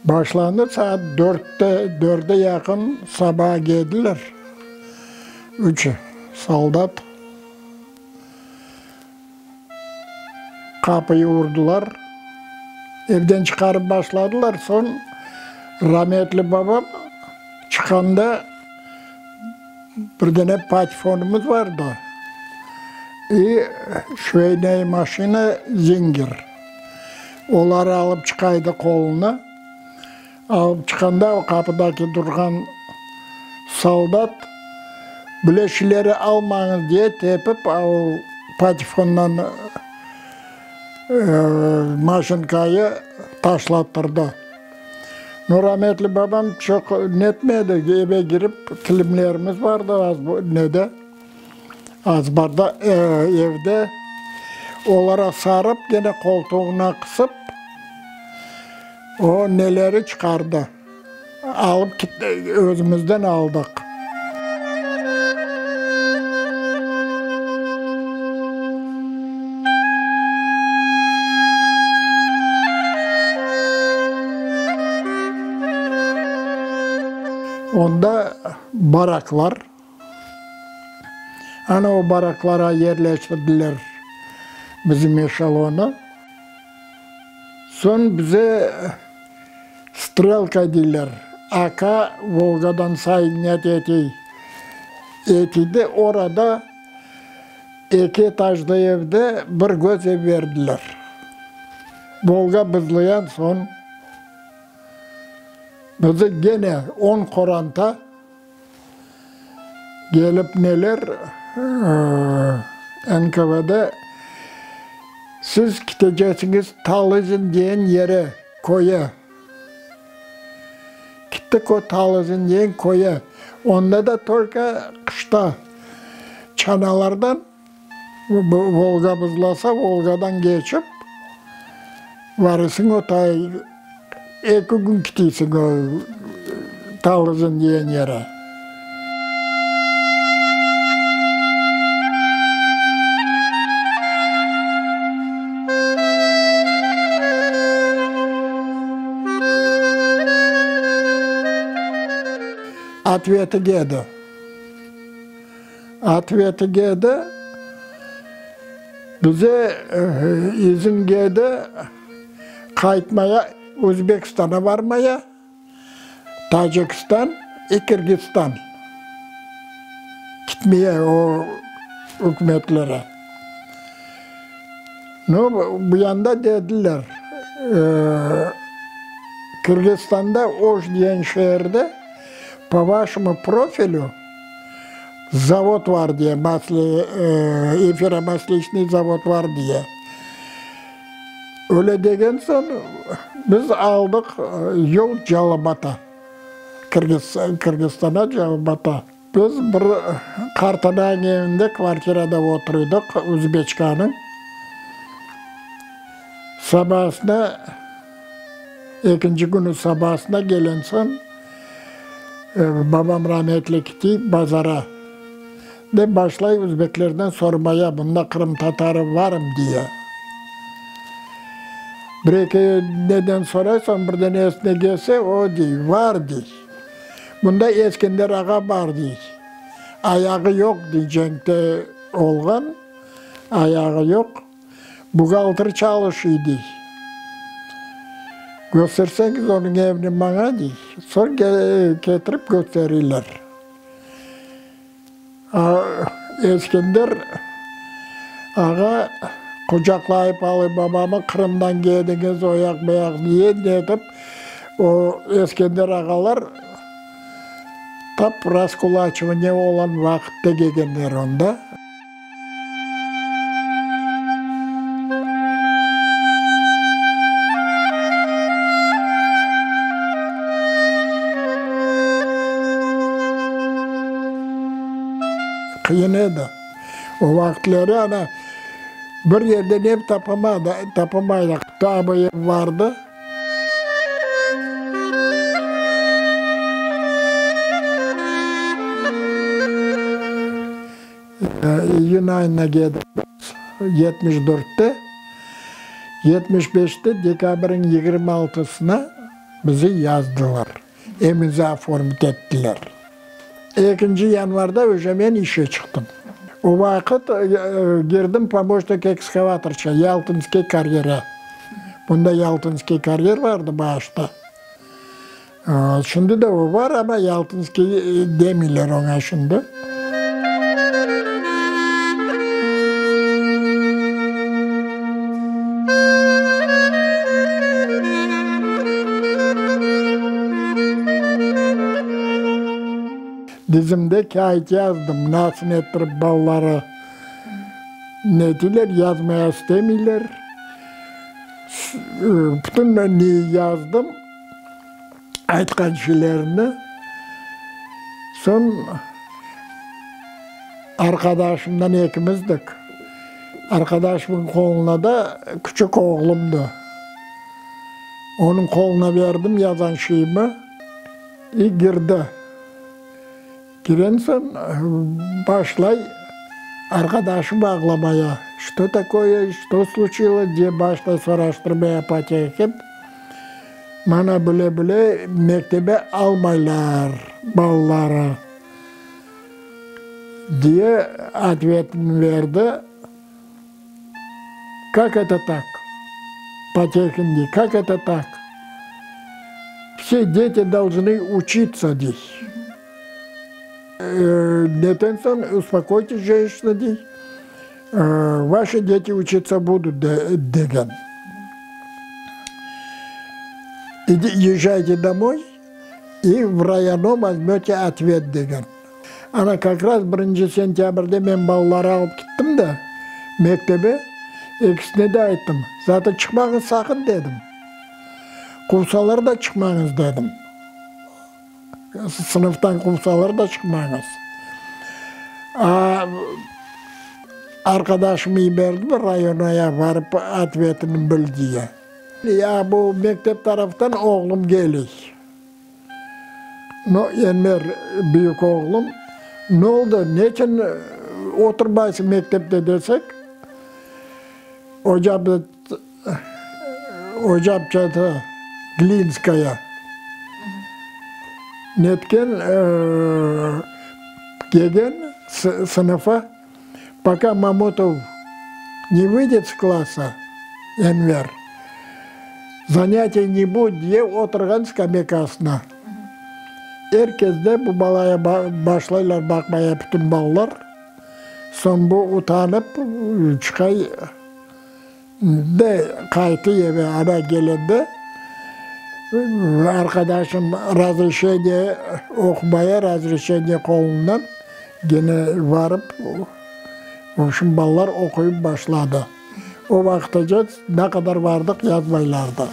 Başlandı saat dörtte, dörde yaqın saba geldiler üç soldat. Qapıyı urdılar. Evden çıqarıp başladılar, soñ rametli babam çıqqanda bir dene patifonımız vardı i şveynaya maşina Zinger. Oları alıp çıqaydı qoluna. Alıp çıqqanda o qapıdaki turğan soldat, Bile şileri almañız diye tepip, o patifondan maşinkayı taşlattırdı. No, rametli babam çoq netmedi, eve girip, kilimlerimiz bardı az nede, azbarda, evde, olara sarıp, kene qoltuğına qısıp, O neleri çıqardı, alıp kitti, özümizden aldıq. Onda baraklar, ana o baraklara yerleştirdiler bizim eşelonı. Soñ bize Strelka deyler, AK Volgadan sainnet etey etidi, orada eki etajlı evde bir göz ev berdiler. Volga bızlayan soñ bizi gene on qoranta Kelip neler, NKVD, siz kiteceksiñiz Talızin diyen yere, köye. Kittik o Talızin diyen köye. Onda da tolko qışta çanalardan, Volga buzlasa, Volgadan keçip, varısıñ o ta, eki kün kitiysiñ o Talızın diyen yere. Otveti keldi. Otveti keldi, bize izin keldi qaytmaya, Özbekistana barmaya, Tacikistan i Kirgizistan gitmeye o ükümetlere. Nu, bu yanda dediler, Kirgizistanda Oş diyen şeerde Po vaşemu profilü zavod var diye, masle, efiromastliçnıy zavod var diye. Öyle degen soñ biz aldıq yol Jalabata, Kirgizstana Jalabata. Biz bir qartananıñ evinde kvartirada oturıydıq, uzbeçkanıñ. Sabasına, ekinci künü sabasına gelen soñ, babam rametli kiti bazara, dep başlay uzbeklerden sormaya, bunda qırımtatarı varmı diye. Bir-eki neden soray, soñ birden esine kelse, o dey, var dey. Bunda Eskender ağa bar dey. Ayağı yoq dey, cenkte olğan, ayağı yoq. Buhgalter çalışıy, dey. Kösterseñiz onıñ evini maña, dey. Soñ ketirip kösteriyler. Eskender ağa quçaqlayıp alıy babamı, Qırımdan keldiñiz, o yaq, bu yaq diye netip, o Eskender ağalar tap raskulaçivaniye olan vaqıtta kelgenler onda. Qıyın edi. O vaqıtları ana. Bir yerden ev tapamadı, tapamaydıq. Taa bu ev vardı. İyün ayına keldik biz, 74-te. 75-te dekabrniñ 26-sına bizi yazdılar. Evimizi oformit ettiler. Ekinci yanvarda uje men işe çıqtım. O vaqıt girdim pomoşnik ekskavatorça Yaltinskiy karyere. Bunda Yaltinskiy karyer vardı başta. Şimdi de o var, amma Yaltinskiy demeyler oña şimdi. Dizimde kâğıt yazdım, nasıl ettirip balaları netiyler, yazmaya istemeyler. Bütün neyi yazdım, aytqan şeylerini. Soñ arqadaşımdan ekimizdik. Arqadaşımnıñ qoluna da küçük oğlumdı. Onıñ qoluna berdim yazğan şeyimi, i girdi. Kiren soñ başlay arqadaşım ağlamaya, Çto takoye, çto sluçilos, diye başlay soraştırmaya Patehkin. Mana bile-bile mektebe almaylar balaları, diye otvetini berdi. Kak eto tak, Patehkin dey, kak eto tak? Vse deti dolžnı uçitsa, dey. Neten soñ, uspokoytes, jenşçina, dey, vaşi deti uçitsa budut, degen. Езжайте domoy i v rayano vozmöte otvet, degen. Ana, kak raz birinci sentâbrde men balaları alıp gittim de, mektebe, ekisine de ayttım, zatı çıqmañız saqın, dedim. Quvsalar da çıqmañız, dedim. Sınıftan quvsalar da çıqmañız. A, arqadaşım yiberdi rayonaya barıp otvetini bil diye. Ya bu mektep taraftan oğlum keley. No, Enver, büyük oğlum, ne oldı, neçün oturmaysıñ mektepte desek, oca ocapçası Glinskaya netken, kelgen sınıfa, poka Mamutov ne vıydet s klassa, Enver, zanâtiy ne budet diye oturğan skamekasına. Er kes de bu balaya başlaylar baqmaya bütün balalar. Soñ bu utanıp çıqay de qaytı eve. Ana kelende arqadaşım razreşeniye oqumaya razreşeniye qolundan gene varıp, vobşim balalar oquyıp başladı. O vaqıtace ne qadar vardıq yazmaylardı.